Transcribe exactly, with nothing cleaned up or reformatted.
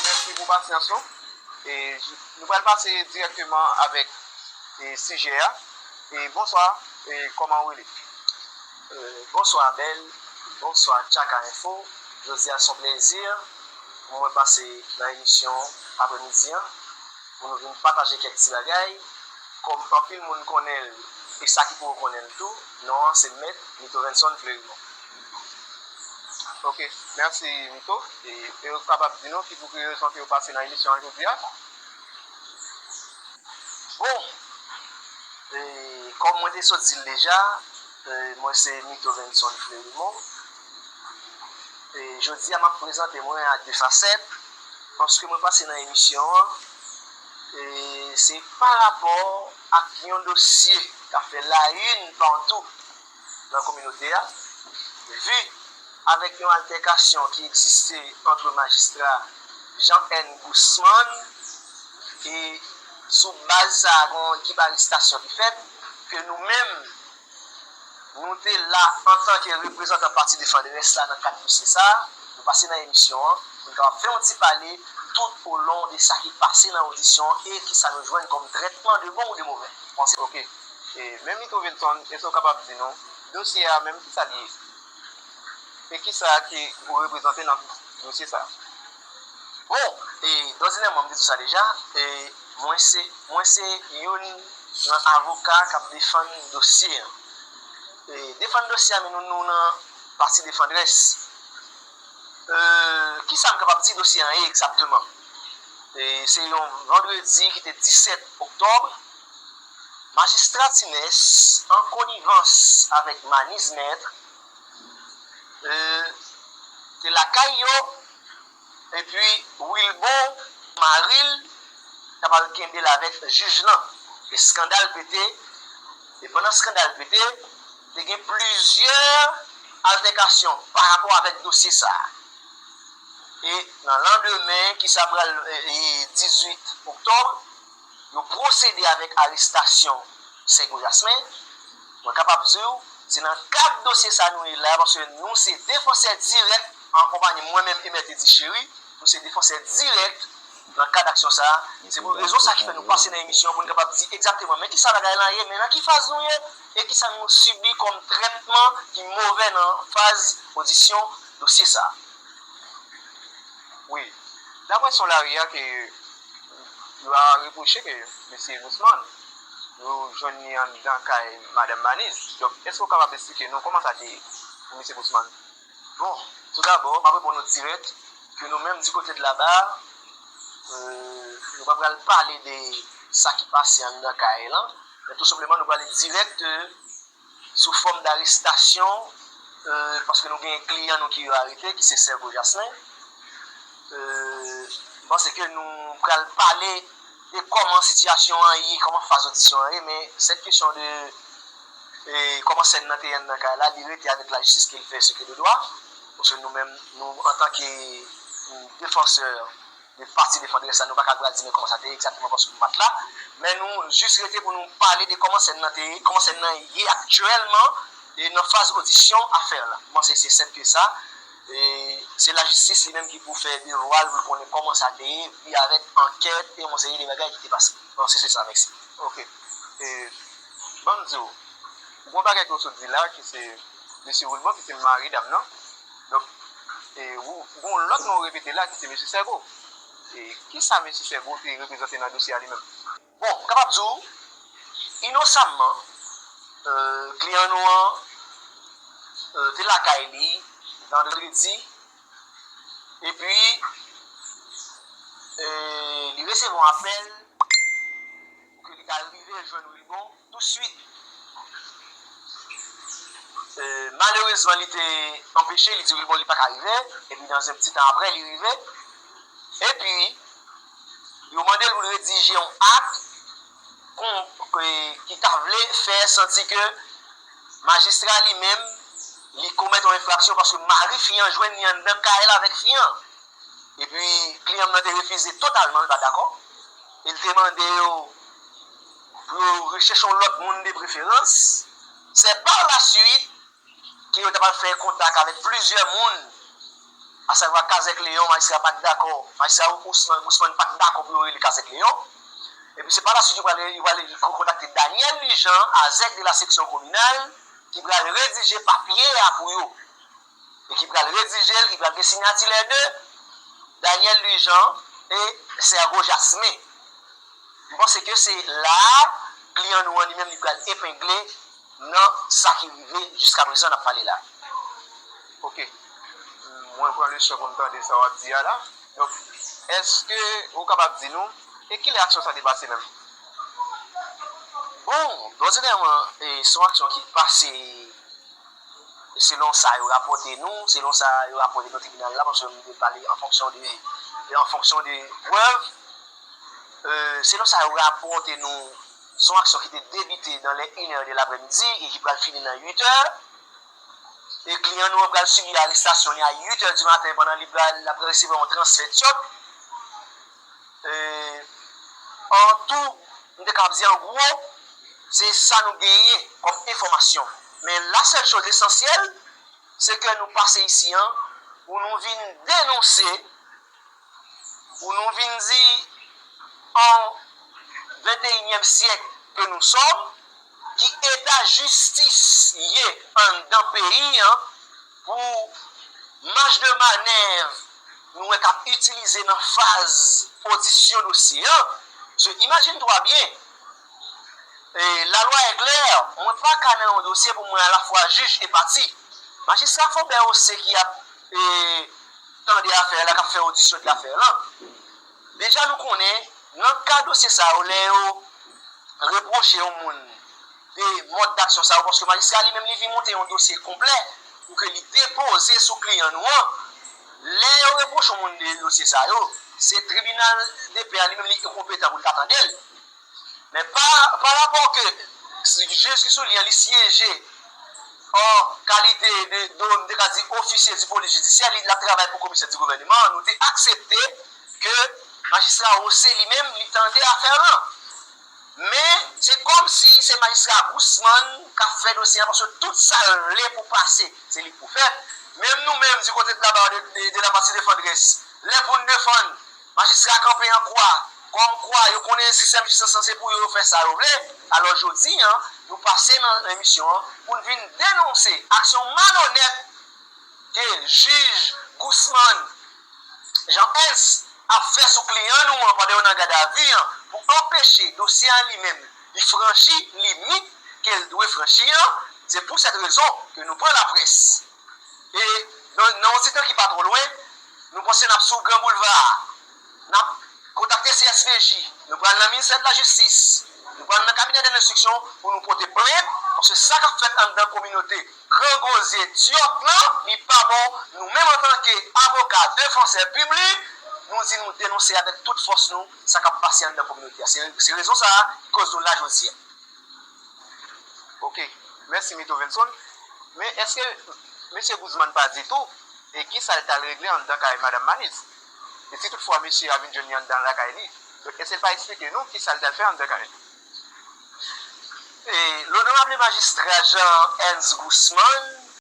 Mèsi pou pasyans ou. E, nou pral pase dirèkteman avèk, e, sijè a. E, bonswa, e, kòman w rele? E, bonswa, Abel. Bonswa, Tchaka Enfo. Jodi a, se yon plezi pou mwen pase nan emisyon aprèmidi an, pou nou vin pataje kèk ti bagay. Kòm anpil moun konnen l, e sa ki poko konnen l tou, non an se Mèt Mito Venson Fleurimond. Ok, mèsi Mito. E, e ou kapab di nou ki pou ki rezon ke ou pase nan emisyon an jodi a? Bon, e, kòm mwen te sot di l deja, e, mwen se Mito Venson Fleurimond. E, jodi a, m ap prezante mwen a de fasèt, paske mwen pase nan emisyon an, e, se pa rapò ak yon dosye k ap fè la une partou nan kominote a, vi avèk yon altèkasyon ki egziste ant majistra Jean N. Gusman, e sou baz sa a, gen yon ekip arestasyon ki fèt, ke nou menm, nou te la antanke reprezantan Pati Defandrès la nan kad dosye sa a. Nou pase nan emisyon an, pou n kapab fè yon ti pale tout olon de sa ki pase nan odisyon an e kisa nou jwenn kòm trètman de bon ou de move. Panse, ok. E, men Mito Venson, èske w kapab di nou, dosye a menm, kisa l ye? E kisa ki ou reprezante nan dosye sa a? Bon, e, dòdinèman, m te di w sa deja, e, mwen se, mwen se youn nan avoka k ap defann dosye an. E, defann dosye a, men nou, nou nan Pati Defandrès. E, kisa m kapab di dosye an ye egzakteman? E, se yon vandredi ki te disèt oktòb, majistra Tinès, an konivans avèk Maniz Mèt, e, te lakay yo, epi Wilbon, mari l, t ap al kenbe l avèk jij lan. Eskandal pete, e pandan eskandal pete, te gen plizyè altèkasyon pa rapò avèk dosye sa a. E nan landemen, ki sa pral, e, e, dizuit oktòb, yo pwosede avèk arestasyon Sègo Jasmen. Mwen kapab di w, se nan kad dosye sa nou ye la, paske nou se defansè dirèk, an konpanyi mwen menm e Mèt Edi Cheri, nou se defansè dirèk nan kad aksyon sa a. Se pou rezon sa ki fè nou pase nan emisyon an pou n kapab di egzakteman men kisa bagay lan ye, men nan ki faz nou ye, e kisa nou sibi kòm trètman ki move nan faz odisyon dosye sa a. Wi. Daprè son lari a ke yo a repwoche ke mesye Gusman, yo jwenn li anndan kay madanm Maniz. Donk, èske w kapab eksplike nou kòman sa te ye pou mesye Gusman? Bon, toudabò, m ap reponn ou dirèk ke nou menm, di kote de laba, e, nou pa pral pale de sa ki pase anndan kay lan, men tou senpleman, nou prale dirèk, e, sou fòm darestasyon, e, paske nou gen kliyan nou ki yo arete, ki se Sègo Jasmen. E, m panse ke nou pral pale de kòman sitiyasyon an ye, kòman faz odisyon an ye, men sèt kesyon de, e, kòman sèn nan te ye anndan kay la, li rete avèk lajistis ke l fè ce qui est de droit, paske nou menm, nou, antanke, e, defansè de Pati Defandrès la, nou pa ka pral di men kòman sa te ye egzakteman paske nou pa t la, men nou jis rete pou nou pale de kòman sèn nan te ye, kòman sèn nan ye aktyèlman, e nan faz odisyon afè la. M panse se senp ke sa. E se lajistis li menm ki pou fè devwa l, pou l konnen kòman sa te ye, epi avèk ankèt e yon seri de bagay ki te pase. M panse se sa, mèsi. Ok. E, ban m di w, gon bagay ke w sot di la, ki se mesye Wilbon, ki se mari dam nan. Donk, e, ou, gon lòt non w repete la, ki se mesye Sègo. E, kisa mesye Sègo te reprezante nan dosye a li menm? Bon, m kapab di w, inosamman, e, kliyan nou an, e, te lakay li vandredi, epi, e, li resevwa yon apèl pou ke li ta rive jwenn Wilbon touswit. E, malerezman, li te anpeche, li di Wilbon li pa ka rive, epi nan yon ti tan apre, li rive. Epi, yo mande l pou l redije yon ak kon, e, ki ta vle fè santi ke majistra li menm, li komèt yon enfraksyon paske mari fi an jwenn li anndan kay la avèk fi an. Epi, kliyan m nan te refize totalman, li pa dakò. E l te mande yo pou yo rechèche yon lòt moun de preferans. C'est par la suite ke yo ta pral fè kontak avèk plizyè moun, asavwa Kazèk Leyon, majistra pa t dakò, majistra Ousmane Gusman pa t dakò pou yo rele Kazèk Leyon. Epi se pa laswit yo pral, yo pral kontakte Daniel Lujan, azèk de la section communale, ki pral redije papye a pou yo. E ki pral redije l, ki pral gen siyati lè de Daniel Lujan e Sergo Jasmin. M panse ke se la a kliyan nou an li menm li pral epengle nan sa ki rive jiska prezan n ap pale la. Ok. Mwen pran leson pou m tande sa w ap di a la. Donk, èske ou kapab di nou, e kilè aksyon sa te pase menm? Bon, pèsonèlman, e, se yon aksyon ki pase e selon sa yo rapòte nou, selon sa yo rapòte nan tribinal la, paske m te pale an fonksyon de, an fonksyon de prèv, e, selon sa yo rapòte nou, se yon aksyon ki te debite nan lè inè de laprèmidi e ki pral fini nan uitè. E kliyan nou an pral sibi arestasyon li a uitè di maten pandan li pral, l ap resevwa yon transfè Ethiop. E, an tou, m te kapab di an gwo, se sa nou genyen kòm enfòmasyon. Men la sèl choz esansyèl, se ke nou pase isi an pou nou vin denonse, pou nou vin di an venteyinyèm syèk ke nou sòm, ki eta jistis ye anndan peyi an pou maj de manèv nou wè k ap itilize nan faz odisyon dosye an. Paske imajine twa byen, e, lalwa e klè, mwen pa ka nan yon dosye pou mwen alafwa jij e pati. Majistra Faubert Ossé ki ap e, tande afè la, k ap fè odisyon de afè lan. Deja nou konnen, nan ka dosye sa yo, lè yo repwoche yon moun de mòd daksyon sa yo, paske majistra li menm li vin monte yon dosye konplè pou ke li depoze sou kliyan nou an. Lè yo repwoche yon moun de dosye sa yo, se tribinal de pè a li menm li konpetan pou l ka tande l. Men pa, pa rapò ke jij ki sou li an, li syeje an kalite de, de, m te ka di, ofisye di polis jidisyè, li, l ap travay pou komisè di gouvèneman, nou te aksepte ke majistra Ossé li menm, li tande afè lan. Men, se kòmsi se majistra Gusman k ap fè dosye an, paske tout sa l vle pou pase, se li k pou fèt. Menm nou menm, di kote de la, de, de, de la pati defandrès, lè pou n defann, majistra kanpe an kwa, kòm kwa yo konnen sistèm jistis lan se pou yo, yo fè sa yo vle. Alò, jodi an, nou pase nan emisyon an pou n vin denonse aksyon malonèt ke jij Gusman Jean Hens ap fè sou kliyan nou an pandan yo nan gadavi an pou anpeche dosye an li menm li franchi limit ke l dwe franchi an. Se pou sèt rezon ke nou pran laprès. E nan, nan yon ti tan ki pa twò lwen, nou panse n ap sou Gran Boulva a. N ap kontakte C S P J, nou pral nan ministè de la jistis, nou pral nan kabinè de lenstriksyon pou nou pote plent, paske sa k ap fèt anndan kominote Gran Gozye Dyòk lan, li pa bon. Nou menm antanke avoka defansè piblik, nou di nou denonse avèk tout fòs nou sa k ap pase anndan kominote a. Se, se rezon sa a ki koz nou la jodi a. Ok. Mèsi Mito Venson. Men èske mesye Guzman pa di tou e kisa l t al regle anndan kay madanm Manis? E si toutfwa mesye a vin jwenn li anndan lakay li, donk èske l pa eksplike nou kisa l t al fè anndan kay li? E, Lonorab le majistra Jean Hens Gusman,